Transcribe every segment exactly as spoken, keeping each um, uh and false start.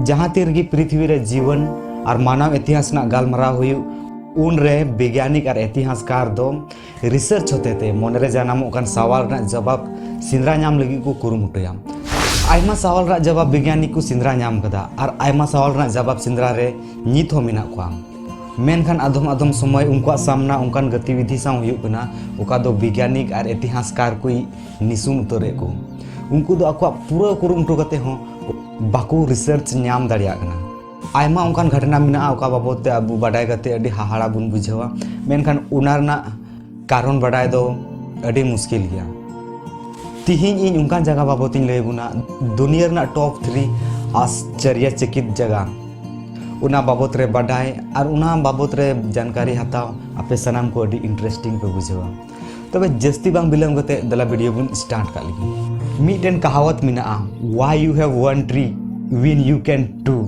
ᱡᱟᱦᱟᱸ ᱛᱤ ᱨᱮᱜᱮ ᱯᱨᱤᱛᱷᱤᱵᱤ ᱨᱮ ᱡᱤᱣᱚᱱ ᱟᱨ ᱢᱟᱱᱟᱣ ᱤᱛᱤᱦᱟᱥ ᱨᱮᱱᱟᱜ ᱜᱟᱞᱢᱟᱨᱟᱣ ᱦᱩᱭᱩᱜ, ᱩᱱᱨᱮ ᱵᱤᱜᱽᱭᱟᱱᱤᱠ ᱟᱨ ᱤᱛᱤᱦᱟᱥᱠᱟᱨ ᱫᱚ ᱨᱤᱥᱟᱨᱪ ᱦᱚᱛᱮᱛᱮ ᱢᱚᱱᱮᱨᱮ ᱡᱟᱱᱟᱢᱚᱜ ᱠᱟᱱ ᱥᱟᱣᱟᱞ ᱨᱮᱱᱟᱜ ᱡᱚᱵᱟᱵ ᱥᱮᱸᱫᱽᱨᱟ ᱧᱟᱢ ᱞᱟᱹᱜᱤᱫ ᱠᱚ ᱠᱩᱨᱩᱢᱩᱴᱩᱭᱟ᱾ ᱟᱭᱢᱟ ᱥᱟᱣᱟᱞ ᱨᱮᱱᱟᱜ ᱡᱚᱵᱟᱵ ᱵᱤᱜᱽᱭᱟᱱᱤᱠ ᱠᱚ ᱥᱮᱸᱫᱽᱨᱟ ᱧᱟᱢ ᱠᱟᱫᱟ ᱟᱨ ᱟᱭᱢᱟ ᱥᱟᱣᱟᱞ ᱨᱮᱱᱟᱜ ᱡᱚᱵᱟᱵ ᱥᱮᱸᱫᱽᱨᱟ ᱨᱮ ᱱᱤᱛ ᱦᱚᱸ ᱢᱮᱱᱟᱜ ᱠᱚᱣᱟ᱾ ᱢᱮᱱᱠᱷᱟᱱ ᱟᱫᱚᱢ ᱟᱫᱚᱢ ᱥᱚᱢᱚᱭ ᱩᱱᱠᱩᱣᱟᱜ ᱥᱟᱢᱱᱟ ᱚᱱᱠᱟᱱ ᱜᱚᱛᱤᱵᱤᱫᱷᱤ ᱥᱟᱶ ᱦᱩᱭᱩᱜ ᱠᱟᱱᱟ, ᱚᱠᱟ ᱫᱚ ᱵᱤᱜᱽᱭᱟᱱᱤᱠ ᱟᱨ ᱤᱛᱤᱦᱟᱥᱠᱟᱨ ᱠᱚᱭ ᱱᱤᱥᱩᱱ ᱩᱛᱟᱹᱨᱮᱫ ᱠᱚ᱾ ᱩᱱᱠᱩ ᱫᱚ ᱟᱠᱚᱣᱟᱜ ᱯᱩᱨᱟᱹ ᱠᱩᱨᱩᱢᱩᱴᱩ ᱠᱟᱛᱮ ᱦᱚᱸ ᱵᱟᱠᱚ ᱨᱤᱥᱟᱨᱪ ᱧᱟᱢ ᱫᱟᱲᱮᱭᱟᱜ ᱠᱟᱱᱟ᱾ ᱟᱭᱢᱟ ᱚᱱᱠᱟᱱ ᱜᱷᱚᱴᱚᱱᱟ ᱢᱮᱱᱟᱜᱼᱟ, ᱚᱠᱟ ᱵᱟᱵᱚᱫ ᱛᱮ ᱟᱵᱚ ᱵᱟᱰᱟᱭ ᱠᱟᱛᱮ ᱟᱹᱰᱤ ᱦᱟᱦᱟᱲᱟ ᱵᱚᱱ ᱵᱩᱡᱷᱟᱹᱣᱟ, ᱢᱮᱱᱠᱷᱟᱱ ᱚᱱᱟ ᱨᱮᱱᱟᱜ ᱠᱟᱨᱚᱱ ᱵᱟᱰᱟᱭ ᱫᱚ ᱟᱹᱰᱤ ᱢᱩᱥᱠᱤᱞ ᱜᱮᱭᱟ᱾ ᱛᱤᱦᱤᱧ ᱤᱧ ᱚᱱᱠᱟᱱ ᱡᱟᱭᱜᱟ ᱵᱟᱵᱚᱛ ᱤᱧ ᱞᱟᱹᱭ ᱟᱵᱚᱱᱟ, ᱫᱩᱱᱤᱭᱟᱹ ᱨᱮᱱᱟᱜ ᱴᱚᱯ ᱛᱷᱨᱤ ᱟᱥᱪᱚᱨᱭᱚ ᱪᱚᱠᱤᱛ ᱡᱟᱭᱜᱟ, ᱚᱱᱟ ᱵᱟᱵᱚᱛ ᱨᱮ ᱵᱟᱰᱟᱭ ᱟᱨ ᱚᱱᱟ ᱵᱟᱵᱚᱛ ᱨᱮ ᱡᱟᱱᱠᱟᱨᱤ ᱦᱟᱛᱟᱣ ᱟᱯᱮ ᱥᱟᱱᱟᱢ ᱠᱚ ᱟᱹᱰᱤ ᱤᱱᱴᱟᱨᱮᱥᱴᱤᱝ ᱯᱮ ᱵᱩᱡᱷᱟᱹᱣᱟ᱾ ᱛᱚᱵᱮ ᱡᱟᱹᱥᱛᱤ ᱵᱟᱝ ᱵᱤᱞᱚᱢ ᱠᱟᱛᱮ ᱫᱮᱞᱟ ᱵᱷᱤᱰᱤᱭᱳ ᱵᱚᱱ ᱥᱴᱟᱨᱴ ᱠᱟᱜ ᱞᱮᱜᱮ᱾ ᱢᱤᱫᱴᱮᱱ ᱠᱟᱦᱟᱣᱟᱛ ᱢᱮᱱᱟᱜᱼᱟ, "Why you have one tree when you can two?"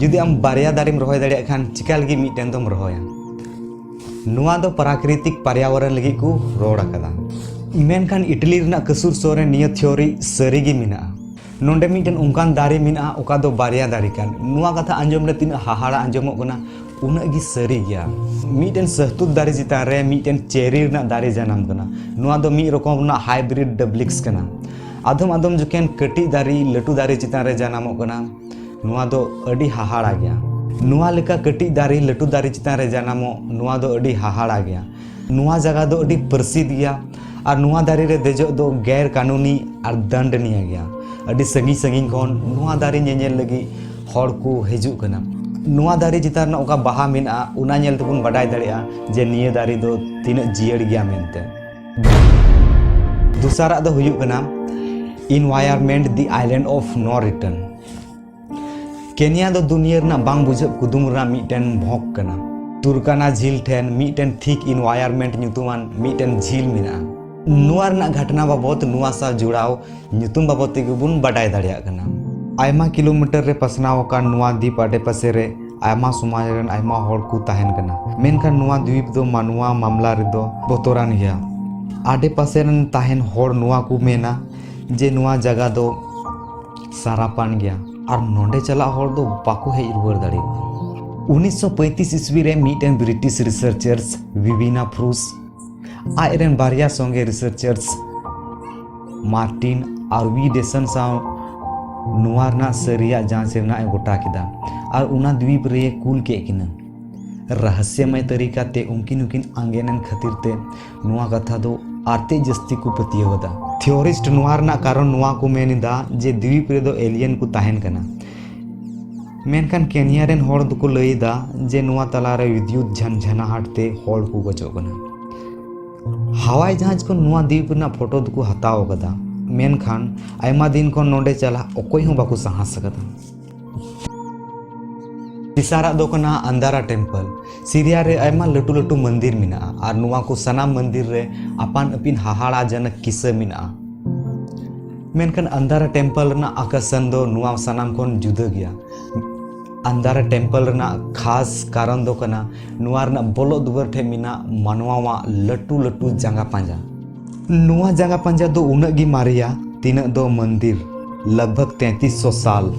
ᱡᱩᱫᱤ ᱟᱢ ᱵᱟᱨᱭᱟ ᱫᱟᱨᱮᱢ ᱨᱚᱦᱚᱭ ᱫᱟᱲᱮᱭᱟᱜ ᱠᱷᱟᱱ, ᱪᱤᱠᱟ ᱞᱟᱹᱜᱤᱫ ᱢᱤᱫᱴᱮᱱ ᱫᱚᱢ ᱨᱚᱦᱚᱭᱟ? ᱱᱚᱣᱟ ᱫᱚ ᱯᱨᱟᱠᱨᱤᱛᱤᱠ ᱯᱚᱨᱭᱟᱵᱚᱨᱚᱱ ᱞᱟᱹᱜᱤᱫ ᱠᱚ ᱨᱚᱲ ᱟᱠᱟᱫᱟ᱾ ᱢᱮᱱᱠᱷᱟᱱ ᱤᱴᱟᱞᱤ ᱨᱮᱱᱟᱜ ᱠᱟᱹᱥᱩᱨ ᱥᱚᱦᱚᱨ ᱨᱮ ᱱᱤᱭᱟᱹ ᱛᱷᱤᱭᱳᱨᱤ ᱥᱟᱹᱨᱤ ᱜᱮ ᱢᱮᱱᱟᱜᱼᱟ᱾ ᱱᱚᱰᱮ ᱢᱤᱫᱴᱮᱱ ᱚᱱᱠᱟᱱ ᱫᱟᱨᱮ ᱢᱮᱱᱟᱜᱼᱟ, ᱚᱠᱟ ᱫᱚ ᱵᱟᱨᱭᱟ ᱫᱟᱨᱮ ᱠᱟᱱ᱾ ᱱᱚᱣᱟ ᱠᱟᱛᱷᱟ ᱟᱸᱡᱚᱢ ᱨᱮ ᱛᱤᱱᱟᱹᱜ ᱦᱟᱦᱟᱲᱟ ᱟᱸᱡᱚᱢᱚᱜ ᱠᱟᱱᱟ, ᱩᱱᱟᱹᱜ ᱜᱮ ᱥᱟᱹᱨᱤ ᱜᱮᱭᱟ᱾ ᱢᱤᱫᱴᱮᱱ ᱥᱟᱦᱛᱩᱛ ᱫᱟᱨᱮ ᱪᱮᱛᱟᱱ ᱨᱮ ᱢᱤᱫᱴᱮᱱ ᱪᱮᱨᱤ ᱨᱮᱱᱟᱜ ᱫᱟᱨᱮ ᱡᱟᱱᱟᱢ ᱠᱟᱱᱟ᱾ ᱱᱚᱣᱟ ᱫᱚ ᱢᱤᱫ ᱨᱚᱠᱚᱢ ᱨᱮᱱᱟᱜ ᱦᱟᱭᱵᱨᱤᱰ ᱰᱟᱵᱞᱤᱠᱥ ᱠᱟᱱᱟ᱾ ᱟᱫᱚᱢ ᱟᱫᱚᱢ ᱡᱚᱠᱷᱮᱱ ᱠᱟᱹᱴᱤᱡ ᱫᱟᱨᱮ ᱞᱟᱹᱴᱩ ᱫᱟᱨᱮ ᱪᱮᱛᱟᱱ ᱨᱮ ᱡᱟᱱᱟᱢᱚᱜ ᱠᱟᱱᱟ᱾ ᱱᱚᱣᱟ ᱫᱚ ᱟᱹᱰᱤ ᱦᱟᱦᱟᱲᱟ ᱜᱮᱭᱟ᱾ ᱱᱚᱣᱟ ᱞᱮᱠᱟ ᱠᱟᱹᱴᱤᱡ ᱫᱟᱨᱮ ᱞᱟᱹᱴᱩ ᱫᱟᱨᱮ ᱪᱮᱛᱟᱱ ᱨᱮ ᱡᱟᱱᱟᱢᱚᱜ, ᱱᱚᱣᱟ ᱫᱚ ᱟᱹᱰᱤ ᱦᱟᱦᱟᱲᱟ ᱜᱮᱭᱟ᱾ ᱱᱚᱣᱟ ᱡᱟᱭᱜᱟ ᱫᱚ ᱟᱹᱰᱤ ᱯᱨᱚᱥᱤᱫᱷ ᱜᱮᱭᱟ ᱟᱨ ᱱᱚᱣᱟ ᱫᱟᱨᱮ ᱨᱮ ᱫᱮᱡᱚᱜ ᱫᱚ ᱜᱮᱨ ᱠᱟᱹᱱᱩᱱᱤ ᱟᱨ ᱫᱚᱱᱰᱱᱤᱭᱟ ᱜᱮᱭᱟ᱾ ᱟᱹᱰᱤ ᱥᱟᱺᱜᱤᱧ ᱥᱟᱺᱜᱤᱧ ᱠᱷᱚᱱ ᱱᱚᱣᱟ ᱫᱟᱨᱮ ᱧᱮᱧᱮᱞ ᱞᱟᱹᱜᱤᱫ ᱦᱚᱲ ᱠᱚ ᱦᱤᱡᱩᱜ ᱠᱟᱱᱟ᱾ ᱱᱚᱣᱟ ᱫᱟᱨᱮ ᱪᱮᱛᱟᱱ ᱨᱮᱱᱟᱜ ᱚᱠᱟ ᱵᱟᱦᱟ ᱢᱮᱱᱟᱜᱼᱟ, ᱚᱱᱟ ᱧᱮᱞ ᱛᱮᱵᱚᱱ ᱵᱟᱰᱟᱭ ᱫᱟᱲᱮᱭᱟᱜᱼᱟ ᱡᱮ ᱱᱤᱭᱟᱹ ᱫᱟᱨᱮ ᱫᱚ ᱛᱤᱱᱟᱹᱜ ᱡᱤᱭᱟᱹᱲ ᱜᱮᱭᱟ ᱢᱮᱱᱛᱮ᱾ ᱫᱚᱥᱟᱨᱟᱜ ᱫᱚ ᱦᱩᱭᱩᱜ ᱠᱟᱱᱟ environment, the island of no return᱾ ᱠᱮᱱᱤᱭᱟ ᱫᱚ ᱫᱩᱱᱤᱭᱟᱹ ᱨᱮᱱᱟᱜ ᱵᱟᱝ ᱵᱩᱡᱷᱟᱹᱜ ᱠᱩᱫᱩᱢ ᱨᱮᱱᱟᱜ ᱢᱤᱫᱴᱮᱱ ᱵᱷᱚᱸᱠ ᱠᱟᱱᱟ᱾ ᱛᱩᱨᱠᱟᱱᱟ ᱡᱷᱤᱞ ᱴᱷᱮᱱ ᱢᱤᱫᱴᱮᱱ ᱴᱷᱤᱠ environment ᱧᱩᱛᱩᱢᱟᱱ ᱢᱤᱫᱴᱮᱱ ᱡᱷᱤᱞ ᱢᱮᱱᱟᱜᱼᱟ᱾ ᱱᱚᱣᱟ ᱨᱮᱱᱟᱜ ᱜᱷᱚᱴᱚᱱᱟ ᱵᱟᱵᱚᱛ, ᱱᱚᱣᱟ ᱥᱟᱶ ᱡᱚᱲᱟᱣ ᱧᱩᱛᱩᱢ ᱵᱟᱵᱚᱛ ᱛᱮᱜᱮ ᱵᱚᱱ ᱵᱟᱰᱟᱭ ᱫᱟᱲᱮᱭᱟᱜ ᱠᱟᱱᱟ᱾ ᱟᱭᱢᱟ ᱠᱤᱞᱳᱢᱤᱴᱟᱨ ᱨᱮ ᱯᱟᱥᱱᱟᱣ ᱟᱠᱟᱱ ᱱᱚᱣᱟ ᱫᱤᱯ ᱟᱰᱮᱯᱟᱥᱮ ᱨᱮ ᱟᱭᱢᱟ ᱥᱚᱢᱟᱡᱽ ᱨᱮᱱ ᱟᱭᱢᱟ ᱦᱚᱲ ᱠᱚ ᱛᱟᱦᱮᱱ ᱠᱟᱱᱟ, ᱢᱮᱱᱠᱷᱟᱱ ᱱᱚᱣᱟ ᱫᱤᱯ ᱫᱚ ᱢᱟᱱᱣᱟ ᱢᱟᱢᱞᱟ ᱨᱮᱫᱚ ᱵᱚᱛᱚᱨᱟᱱ ᱜᱮᱭᱟ᱾ ᱟᱰᱮᱯᱟᱥᱮ ᱨᱮᱱ ᱛᱟᱦᱮᱱ ᱦᱚᱲ ᱱᱚᱣᱟ ᱠᱚ ᱢᱮᱱᱟ ᱡᱮ ᱱᱚᱣᱟ ᱡᱟᱭᱜᱟ ᱫᱚ ᱥᱟᱨᱟᱯᱟᱱ ᱜᱮᱭᱟ᱾ ᱟᱨ ᱱᱚᱸᱰᱮ ᱪᱟᱞᱟᱜ ᱦᱚᱲ ᱫᱚ ᱵᱟᱠᱚ ᱦᱮᱡ ᱨᱩᱣᱟᱹᱲ ᱫᱟᱲᱮᱭᱟᱜᱼᱟ᱾ ᱩᱱᱤᱥᱥᱚ ᱯᱚᱸᱭᱛᱨᱤᱥ ᱤᱥᱣᱤ ᱨᱮ ᱢᱤᱫᱴᱮᱱ ᱵᱨᱤᱴᱤᱥ ᱨᱤᱥᱟᱨᱪᱟᱨᱥ ᱵᱤᱵᱤᱱᱟ ᱯᱷᱨᱩᱥ ᱟᱡ ᱨᱮᱱ ᱵᱟᱨᱭᱟ ᱥᱚᱸᱜᱮ ᱨᱤᱥᱟᱨᱪᱟᱨᱥ ᱢᱟᱨᱴᱤᱱ ᱟᱨ ᱣᱤ ᱰᱮᱥᱚᱱ ᱥᱟᱶ ᱱᱚᱣᱟ ᱨᱮᱱᱟᱜ ᱥᱟᱹᱨᱤᱭᱟᱜ ᱡᱟᱸᱪ ᱨᱮᱱᱟᱜ ᱮ ᱜᱚᱴᱟ ᱠᱮᱫᱟ ᱟᱨ ᱚᱱᱟ ᱫᱣᱤᱯ ᱨᱮᱭ ᱠᱩᱞ ᱠᱮᱫ ᱠᱤᱱᱟ᱾ ᱨᱚᱦᱚᱥᱭᱚᱢᱚᱭ ᱛᱟᱹᱨᱤᱠᱟ ᱛᱮ ᱩᱱᱠᱤᱱ ᱦᱚᱸᱠᱤᱱ ᱟᱸᱜᱮᱱ ᱮᱱ ᱠᱷᱟᱹᱛᱤᱨ ᱛᱮ ᱱᱚᱣᱟ ᱠᱟᱛᱷᱟ ᱫᱚ ᱟᱨᱛᱮ ᱡᱟᱹᱥᱛᱤ ᱠᱚ ᱯᱟᱹᱛᱭᱟᱹᱣ ᱮᱫᱟ᱾ ᱛᱷᱤᱭᱳᱨᱤᱥᱴ ᱱᱚᱣᱟ ᱨᱮᱱᱟᱜ ᱠᱟᱨᱚᱱ ᱱᱚᱣᱟ ᱠᱚ ᱢᱮᱱ ᱮᱫᱟ ᱡᱮ ᱫᱣᱤᱯ ᱨᱮᱫᱚ ᱮᱞᱤᱭᱟᱱ ᱠᱚ ᱛᱟᱦᱮᱱ ᱠᱟᱱᱟ, ᱢᱮᱱᱠᱷᱟᱱ ᱠᱮᱱᱤᱭᱟ ᱨᱮᱱ ᱦᱚᱲ ᱫᱚᱠᱚ ᱞᱟᱹᱭ ᱮᱫᱟ ᱡᱮ ᱱᱚᱣᱟ ᱛᱟᱞᱟᱨᱮ ᱵᱤᱫᱽᱭᱩᱛ ᱡᱷᱟᱱᱡᱷᱟᱱᱟᱦᱟᱴ ᱛᱮ ᱦᱚᱲ ᱠᱚ ᱜᱚᱡᱚᱜ ᱠᱟᱱᱟ᱾ ᱦᱟᱣᱟᱭ ᱡᱟᱦᱟᱡᱽ ᱠᱷᱚᱱ ᱱᱚᱣᱟ ᱫᱣᱤᱯ ᱨᱮᱱᱟᱜ ᱯᱷᱳᱴᱳ ᱫᱚᱠᱚ ᱦᱟᱛᱟᱣ ᱟᱠᱟᱫᱟ, ᱢᱮᱱᱠᱷᱟᱱ ᱟᱭᱢᱟ ᱫᱤᱱ ᱠᱷᱚᱱ ᱱᱚᱸᱰᱮ ᱪᱟᱞᱟᱜ ᱚᱠᱚᱭ ᱦᱚᱸ ᱵᱟᱠᱚ ᱥᱟᱦᱟᱥ ᱟᱠᱟᱫᱟ᱾ ᱛᱮᱥᱟᱨᱟᱜ ᱫᱚ ᱠᱟᱱᱟ ᱟᱱᱫᱟᱨᱟ ᱴᱮᱢᱯᱚᱞ᱾ ᱥᱤᱨᱤᱭᱟ ᱨᱮ ᱟᱭᱢᱟ ᱞᱟᱹᱴᱩ ᱞᱟᱹᱴᱩ ᱢᱚᱱᱫᱤᱨ ᱢᱮᱱᱟᱜᱼᱟ ᱟᱨ ᱱᱚᱣᱟ ᱠᱚ ᱥᱟᱱᱟᱢ ᱢᱚᱱᱫᱤᱨ ᱨᱮ ᱟᱯᱟᱱ ᱟᱹᱯᱤᱱ ᱦᱟᱦᱟᱲᱟᱡᱚᱱᱚᱠ ᱠᱤᱥᱟᱹ ᱢᱮᱱᱟᱜᱼᱟ᱾ ᱢᱮᱱᱠᱷᱟᱱ ᱟᱱᱫᱟᱨᱟ ᱴᱮᱢᱯᱚᱞ ᱨᱮᱱᱟᱜ ᱟᱠᱚᱨᱥᱚᱱ ᱫᱚ ᱱᱚᱣᱟ ᱥᱟᱱᱟᱢ ᱠᱷᱚᱱ ᱡᱩᱫᱟᱹ ᱜᱮᱭᱟ᱾ ᱟᱱᱫᱟᱨᱟ ᱴᱮᱢᱯᱚᱞ ᱨᱮᱱᱟᱜ ᱠᱷᱟᱥ ᱠᱟᱨᱚᱱ ᱫᱚ ᱠᱟᱱᱟ ᱱᱚᱣᱟ ᱨᱮᱱᱟᱜ ᱵᱚᱞᱚᱜ ᱫᱩᱣᱟᱹᱨ ᱴᱷᱮᱱ ᱢᱮᱱᱟᱜ ᱢᱟᱱᱣᱟᱣᱟᱜ ᱞᱟᱹᱴᱩ ᱞᱟᱹᱴᱩ ᱡᱟᱸᱜᱟ ᱯᱟᱸᱡᱟ᱾ ᱱᱚᱣᱟ ᱡᱟᱸᱜᱟ ᱯᱟᱸᱡᱟ ᱫᱚ ᱩᱱᱟᱹᱜ ᱜᱮ ᱢᱟᱨᱮᱭᱟ ᱛᱤᱱᱟᱹᱜ ᱫᱚ ᱢᱚᱱᱫᱤᱨ, ᱞᱟᱜᱽ ᱵᱷᱟᱜᱽ ᱛᱮᱸᱛᱤᱥ ᱥᱚ ᱥᱟᱞ᱾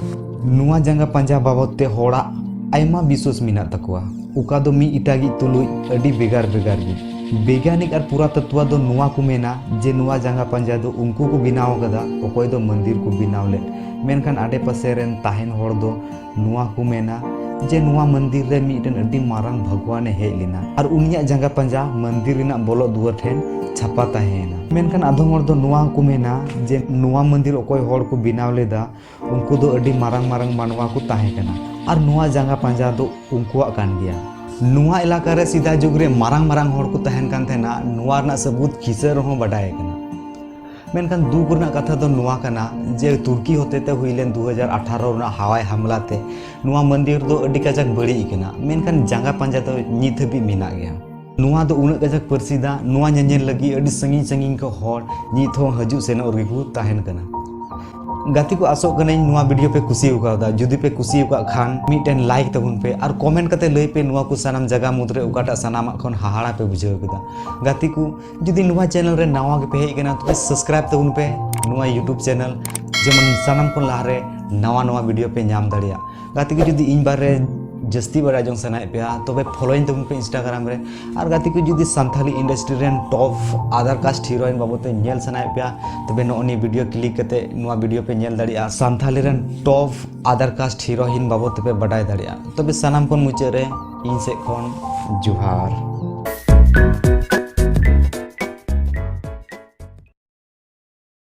ᱱᱚᱣᱟ ᱡᱟᱸᱜᱟ ᱯᱟᱸᱡᱟ ᱵᱟᱵᱚᱫ ᱛᱮ ᱦᱚᱲᱟᱜ ᱟᱭᱢᱟ ᱵᱤᱥᱣᱟᱥ ᱢᱮᱱᱟᱜ ᱛᱟᱠᱚᱣᱟ, ᱚᱠᱟ ᱫᱚ ᱢᱤᱫ ᱮᱴᱟᱜᱤᱡ ᱛᱩᱞᱩᱡ ᱟᱹᱰᱤ ᱵᱷᱮᱜᱟᱨ ᱵᱷᱮᱜᱟᱨ ᱜᱮ᱾ ᱵᱮᱜᱽᱜᱟᱱᱤᱠ ᱟᱨ ᱯᱩᱨᱟᱛᱚᱛᱣᱟ ᱫᱚ ᱱᱚᱣᱟ ᱠᱚ ᱢᱮᱱᱟ ᱡᱮ ᱱᱚᱣᱟ ᱡᱟᱸᱜᱟ ᱯᱟᱸᱡᱟ ᱫᱚ ᱩᱱᱠᱩ ᱠᱚ ᱵᱮᱱᱟᱣ ᱟᱠᱟᱫᱟ ᱚᱠᱚᱭ ᱫᱚ ᱢᱚᱱᱫᱤᱨ ᱠᱚ ᱵᱮᱱᱟᱣ ᱞᱮᱫ, ᱢᱮᱱᱠᱷᱟᱱ ᱟᱰᱮᱯᱟᱥᱮ ᱨᱮᱱ ᱛᱟᱦᱮᱱ ᱦᱚᱲ ᱫᱚ ᱱᱚᱣᱟ ᱠᱚ ᱢᱮᱱᱟ ᱡᱮ ᱱᱚᱣᱟ ᱢᱚᱱᱫᱤᱨ ᱨᱮ ᱢᱤᱫᱴᱮᱱ ᱟᱹᱰᱤ ᱢᱟᱨᱟᱝ ᱵᱷᱟᱜᱽᱣᱟᱱᱮ ᱦᱮᱡ ᱞᱮᱱᱟ ᱟᱨ ᱩᱱᱤᱭᱟᱜ ᱡᱟᱸᱜᱟ ᱯᱟᱸᱡᱟ ᱢᱚᱱᱫᱤᱨ ᱨᱮᱱᱟᱜ ᱵᱚᱞᱚᱜ ᱫᱩᱣᱟᱹᱨ ᱴᱷᱮᱱ ᱪᱷᱟᱯᱟ ᱛᱟᱦᱮᱸᱭᱮᱱᱟ᱾ ᱢᱮᱱᱠᱷᱟᱱ ᱟᱫᱚᱢ ᱦᱚᱲ ᱫᱚ ᱱᱚᱣᱟ ᱦᱚᱸᱠᱚ ᱢᱮᱱᱟ ᱡᱮ ᱱᱚᱣᱟ ᱢᱚᱱᱫᱤᱨ ᱚᱠᱚᱭ ᱦᱚᱲ ᱠᱚ ᱵᱮᱱᱟᱣ ᱞᱮᱫᱟ, ᱩᱱᱠᱩ ᱫᱚ ᱟᱹᱰᱤ ᱢᱟᱨᱟᱝ ᱢᱟᱨᱟᱝ ᱢᱟᱱᱣᱟ ᱠᱚ ᱛᱟᱦᱮᱸ ᱠᱟᱱᱟ ᱟᱨ ᱱᱚᱣᱟ ᱡᱟᱸᱜᱟ ᱯᱟᱸᱡᱟ ᱫᱚ ᱩᱱᱠᱩᱣᱟᱜ ᱠᱟᱱ ᱜᱮᱭᱟ᱾ ᱱᱚᱣᱟ ᱮᱞᱟᱠᱟ ᱨᱮ ᱥᱮᱫᱟᱭ ᱡᱩᱜᱽ ᱨᱮ ᱢᱟᱨᱟᱝ ᱢᱟᱨᱟᱝ ᱦᱚᱲ ᱠᱚ ᱛᱟᱦᱮᱱ ᱠᱟᱱ ᱛᱟᱦᱮᱱᱟ, ᱱᱚᱣᱟ ᱨᱮᱱᱟᱜ ᱥᱟᱹᱵᱩᱛ ᱠᱤᱥᱟᱹ ᱨᱮᱦᱚᱸ ᱵᱟᱰᱟᱭ ᱠᱟᱱᱟ᱾ ᱢᱮᱱᱠᱷᱟᱱ ᱫᱩᱠ ᱨᱮᱱᱟᱜ ᱠᱟᱛᱷᱟ ᱫᱚ ᱱᱚᱣᱟ ᱠᱟᱱᱟ ᱡᱮ ᱛᱩᱨᱠᱤ ᱦᱚᱛᱮᱛᱮ ᱦᱩᱭ ᱞᱮᱱ ᱫᱩ ᱦᱟᱡᱟᱨ ᱟᱴᱷᱟᱨᱚ ᱨᱮᱱᱟᱜ ᱦᱟᱣᱟᱭ ᱦᱟᱢᱞᱟ ᱛᱮ ᱱᱚᱣᱟ ᱢᱚᱱᱫᱤᱨ ᱫᱚ ᱟᱹᱰᱤ ᱠᱟᱡᱟᱠ ᱵᱟᱹᱲᱤᱡ ᱟᱠᱟᱱᱟ, ᱢᱮᱱᱠᱷᱟᱱ ᱡᱟᱸᱜᱟ ᱯᱟᱸᱡᱟ ᱫᱚ ᱱᱤᱛ ᱦᱟᱹᱵᱤᱡ ᱢᱮᱱᱟᱜ ᱜᱮᱭᱟ᱾ ᱱᱚᱣᱟ ᱫᱚ ᱩᱱᱟᱹᱜ ᱠᱟᱡᱟᱠ ᱯᱟᱹᱨᱥᱤᱫᱟ, ᱱᱚᱣᱟ ᱧᱮᱧᱮᱞ ᱞᱟᱹᱜᱤᱫ ᱟᱹᱰᱤ ᱥᱟᱺᱜᱤᱧ ᱥᱟᱺᱜᱤᱧ ᱠᱷᱚᱱ ᱦᱚᱲ ᱱᱤᱛ ᱦᱚᱸ ᱦᱤᱡᱩᱜ ᱥᱮᱱᱚᱜ ᱨᱮᱜᱮ ᱠᱚ ᱛᱟᱦᱮᱱ ᱠᱟᱱᱟ᱾ ᱜᱟᱛᱮ ᱠᱚ, ᱟᱥᱚᱜ ᱠᱟᱹᱱᱟᱹᱧ ᱱᱚᱣᱟ ᱵᱷᱤᱰᱤᱭᱳ ᱯᱮ ᱠᱩᱥᱤ ᱟᱠᱟᱣᱫᱟ᱾ ᱡᱩᱫᱤ ᱯᱮ ᱠᱩᱥᱤ ᱟᱠᱟᱫ ᱠᱷᱟᱱ ᱢᱤᱫᱴᱮᱱ ᱞᱟᱭᱤᱠ ᱛᱟᱵᱚᱱ ᱯᱮ ᱟᱨ ᱠᱚᱢᱮᱱᱴ ᱠᱟᱛᱮ ᱞᱟᱹᱭ ᱯᱮ ᱱᱚᱣᱟ ᱠᱚ ᱥᱟᱱᱟᱢ ᱡᱟᱭᱜᱟ ᱢᱩᱫᱽᱨᱮ ᱚᱠᱟᱴᱟᱜ ᱥᱟᱱᱟᱢᱟᱜ ᱠᱷᱚᱱ ᱦᱟᱦᱟᱲᱟ ᱯᱮ ᱵᱩᱡᱷᱟᱹᱣ ᱠᱮᱫᱟ᱾ ᱜᱟᱛᱮ ᱠᱚ, ᱡᱩᱫᱤ ᱱᱚᱣᱟ ᱪᱮᱱᱮᱞ ᱨᱮ ᱱᱟᱣᱟ ᱜᱮᱯᱮ ᱦᱮᱡ ᱟᱠᱟᱱᱟ ᱛᱚᱵᱮ ᱥᱟᱵᱥᱠᱨᱟᱭᱤᱵ ᱛᱟᱵᱚᱱ ᱯᱮ ᱱᱚᱣᱟ ᱭᱩᱴᱩᱵᱽ ᱪᱮᱱᱮᱞ᱾ ᱡᱮᱢᱚᱱ ᱥᱟᱱᱟᱢ ᱠᱷᱚᱱ ᱞᱟᱦᱟᱨᱮ ᱱᱟᱣᱟ ᱱᱟᱣᱟ ᱵᱷᱤᱰᱤᱭᱳ ᱯᱮ ᱧᱟᱢ ᱫᱟᱲᱮᱭᱟᱜ᱾ ᱜᱟᱛᱮ ᱠᱚ, ᱡᱩᱫᱤ ᱤᱧ ᱵᱟᱨᱮ ᱡᱟᱹᱥᱛᱤ ᱵᱟᱲᱟᱭ ᱡᱚᱝ ᱥᱟᱱᱟᱭᱮᱫ ᱯᱮᱭᱟ, ᱛᱚᱵᱮ ᱯᱷᱚᱞᱳᱭᱤᱧ ᱛᱟᱵᱚᱱ ᱯᱮ ᱤᱱᱥᱴᱟᱜᱨᱟᱢ ᱨᱮ᱾ ᱟᱨ ᱜᱟᱛᱮ ᱠᱚ, ᱡᱩᱫᱤ ᱥᱟᱱᱛᱷᱟᱞᱤ ᱤᱱᱰᱟᱥᱴᱨᱤ ᱨᱮᱱ ᱴᱚᱯ ᱟᱫᱟᱨ ᱠᱟᱥᱴ ᱦᱤᱨᱳᱭᱤᱱ ᱵᱟᱵᱚᱫ ᱛᱮ ᱧᱮᱞ ᱥᱟᱱᱟᱭᱮᱫ ᱯᱮᱭᱟ, ᱛᱚᱵᱮ ᱱᱚᱜᱼᱚ ᱱᱤᱭᱟᱹ ᱵᱷᱤᱰᱤᱭᱳ ᱠᱞᱤᱠ ᱠᱟᱛᱮ ᱱᱚᱣᱟ ᱵᱷᱤᱰᱤᱭᱳ ᱯᱮ ᱧᱮᱞ ᱫᱟᱲᱮᱭᱟᱜᱼᱟ᱾ ᱥᱟᱱᱛᱷᱟᱞᱤ ᱨᱮᱱ ᱴᱚᱯ ᱟᱫᱟᱨ ᱠᱟᱥᱴ ᱦᱤᱨᱳᱭᱤᱱ ᱵᱟᱵᱚᱫ ᱛᱮᱯᱮ ᱵᱟᱰᱟᱭ ᱫᱟᱲᱮᱭᱟᱜᱼᱟ᱾ ᱛᱚᱵᱮ ᱥᱟᱱᱟᱢ ᱠᱷᱚᱱ ᱢᱩᱪᱟᱹᱫ ᱨᱮ ᱤᱧ ᱥᱮᱫ ᱠᱷᱚᱱ ᱡᱚᱦᱟᱨ᱾